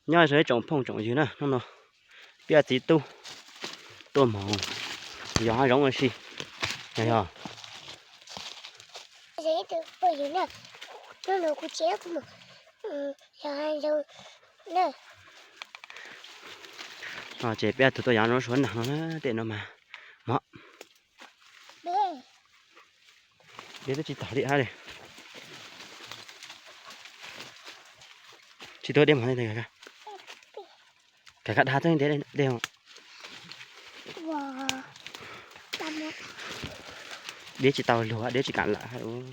Nyob zoo ib tsoom phooj tsoom ywg na, hnub no peb txiv tub tuaj moog yos hav zoov ua si. Yog, yog. Ces peb tug tuaj yos hav zoov suav nag no na, tej no mas mog. Deb twb tsis tau li hab li. Tsis tuaj deb mog, kav kab dag txog deb. Deb tsis tau luag, deb tsis kam lawm.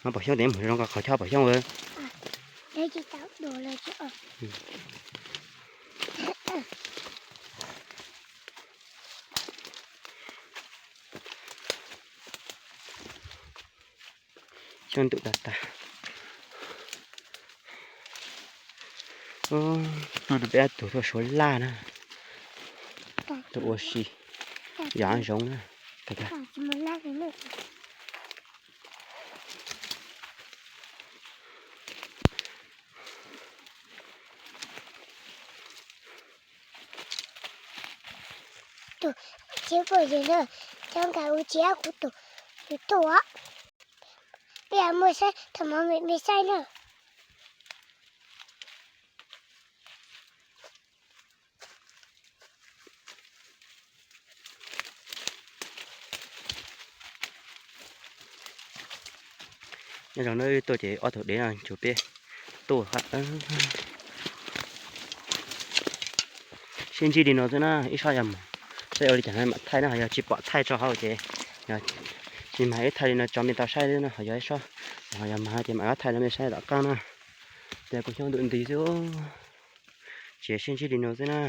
Muab pom xyoob tes mus zoo nkaus qhov chob pom xyoob. Xyoob ntws tag tag. Hnub no peb ob tug tuaj suav laj na, tuaj ua si yos hav zoov na. Tus tsev phooj ywg na, cov nkaus ua tsev kuv tus, tus tuaj, peb muaj saib thaum mov me saib na. Nyob zoo na, tuaj ces ob tug dev no tsuas peb tuaj. Sib ntsib li no xwb na, ib sab yog mus saib ua li cas no mam thaij na, ho yog tsis pom thaij tso hauv ces, tsis mag wb thaij li no tso mej tau saib na, ho yog ib sab, ho yog mag ces mam wb thaij rau mej saib tom qab na. Ces kuv xyoob ntws nti xwb, ces sib ntsib li no xwb na.